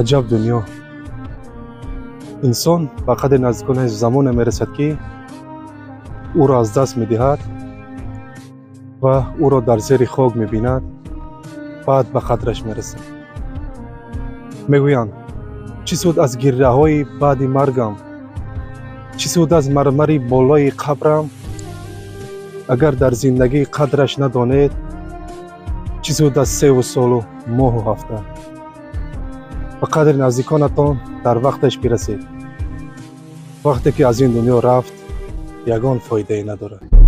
Аҷаб дунё! Инсон ба қадри наздиконаш замоне мерасад, ки ӯро аз даст медиҳад ва ӯро дар зери хок мебинад, баъд ба қадраш мерасад. Мегӯянд: чӣ суд аз гирраҳои баъди маргам, чӣ суд аз мармари болои қабрам, агар дар зиндагӣ қадраш надонед? Чӣ суд аз севу солу моҳу ҳафта? Ба қадри наздиконатон дар вақташ бирасед. Вақте ки аз ин дунё рафт, ягон фоидае надорад.